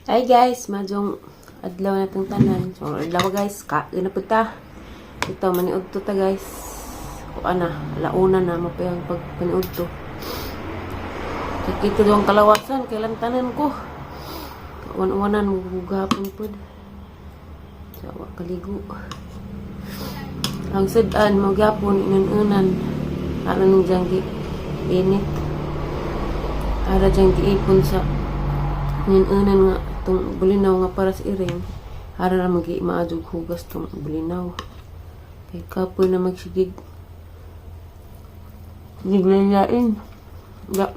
Hi guys, maayong adlaw na itong tanan. So, adlaw guys, kain na pud ta. Ito, maniudto ta guys. O ana, alauna na, mapayang pagpaniudto. Sakit ko ang kalawasan, kailan tanan ko. Uwan-uwanan, magugapon pod. Sa wa kaligo. Ang sudan, magyapon, inan-unan. Ara nang diyang gi init. Ara diyang giipon sa inan-unan nga itong bulinaw nga para sa iring. Ara na magi maadog hugas tong bulinaw. Kay kapoy na magsigig. Niglayain. Da,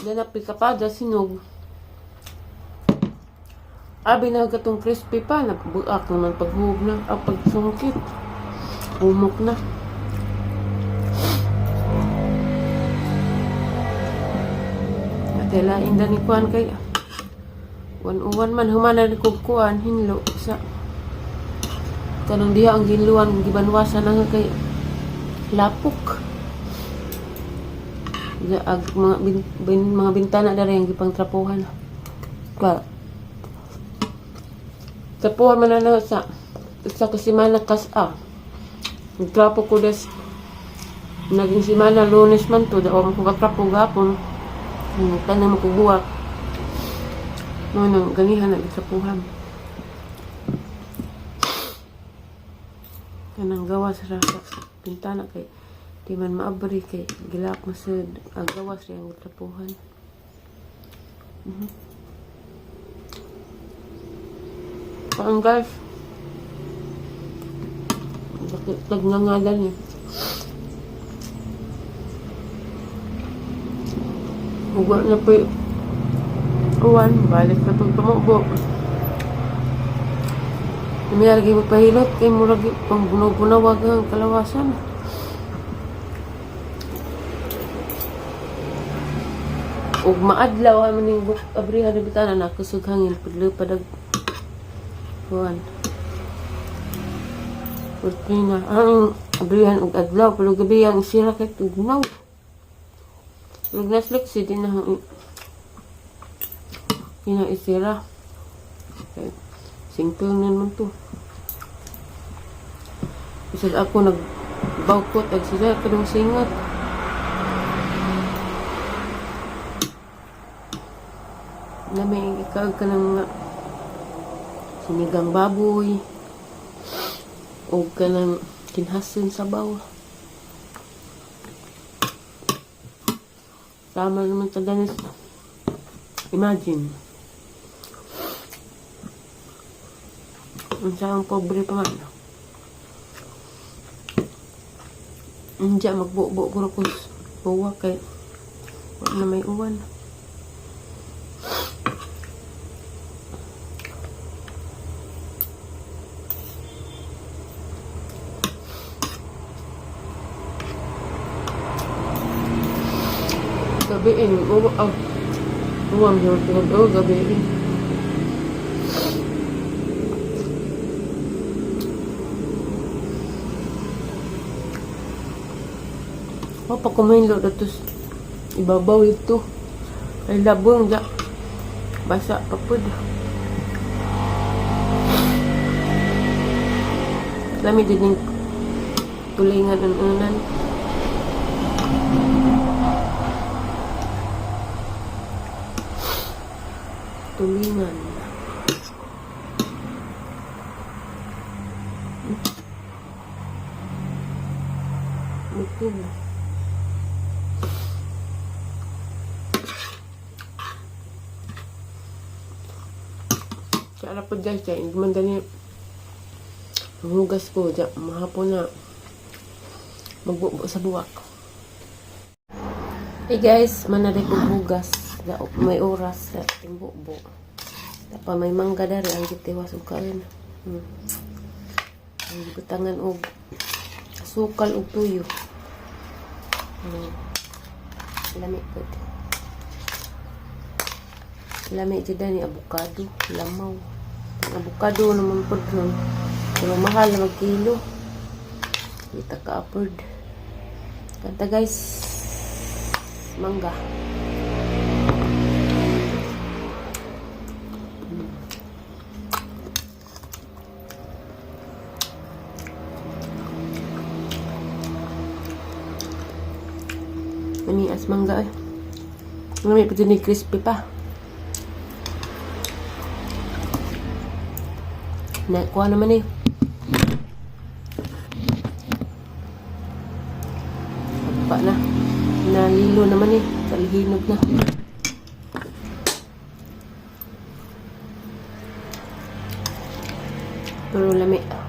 da napika pa, da sinog. Abi na katong crispy pa, nagbuak naman paghubog na, ah, pagsungkit. Umok na. Ate lain da ni kuan kay uwan-uwan man humana ni kog kuan hinlo sa kanang diha ang ginluan gibanwasan na nga kay lapok. Ag mga mga bintana diri ang gipangtrapuhan. Ka trapuhan man na sa isa ka semana kas-a. Nagtrapo ko des naging semana, Lunes man to, daw mo ko katrapo gapon. Tanan mo ko buwak. No, no, ganihan na gitrapuhan. Kanang gawas ra sa bintana kay di man maabri kay gilak mo sa ang gawas ra ang gitrapuhan. Kaon guys. Bakit nagngangalan eh. Huwa na po uwan, balik na itong tumubo. May lagi magpahilot kay murag pang bunaw-bunawag ang kalawasan. Ug maadlaw man ning buk abrihan ni bitana na kusog hangin pudlo padag kuan. Kurtina ang abrihan og adlaw pero gabi ang sira kay tugnaw. Ug naslik si din na na isira. Okay. Singpil na naman to. Bisag ako nagbawkot ag sila kadong singot. Na may ikaw ka ng mga sinigang baboy o ka ng kinhasin sabaw. Tama naman sa ganis. Imagine. Unsa ang pobre pa man. Hindi magbubo ko ko buwa kay wala na may uwan. Gabiin, uwa, ah, uwan, oh, gabiin. Oh, pag kumain lo, datos ibabaw ito. Ay, labong, ja. Basa pa pod. Lami din yung tulingan ang unan. Tulingan. Bukog. Kaya po guys, kaya hindi man dali hugas ko, dya, mahapon na magbubo sa buwak. Hey guys, manari ko hugas. Da, may oras sa timbubo. Tapa may mangga dari ang gitiwas og kain. Ang gibutangan og asukal og tuyo. Lami pod. Lami jud ni abukado, lamaw. Ang abukado naman pod ron. Pero mahal na magkilo. Di ta ka-afford. Kanta guys, mangga. Tamias mangga eh. Lami pa ni, crispy pa. Nakuha naman eh. Pa na. Nalilo naman eh. Kalihinog na. Pero lami.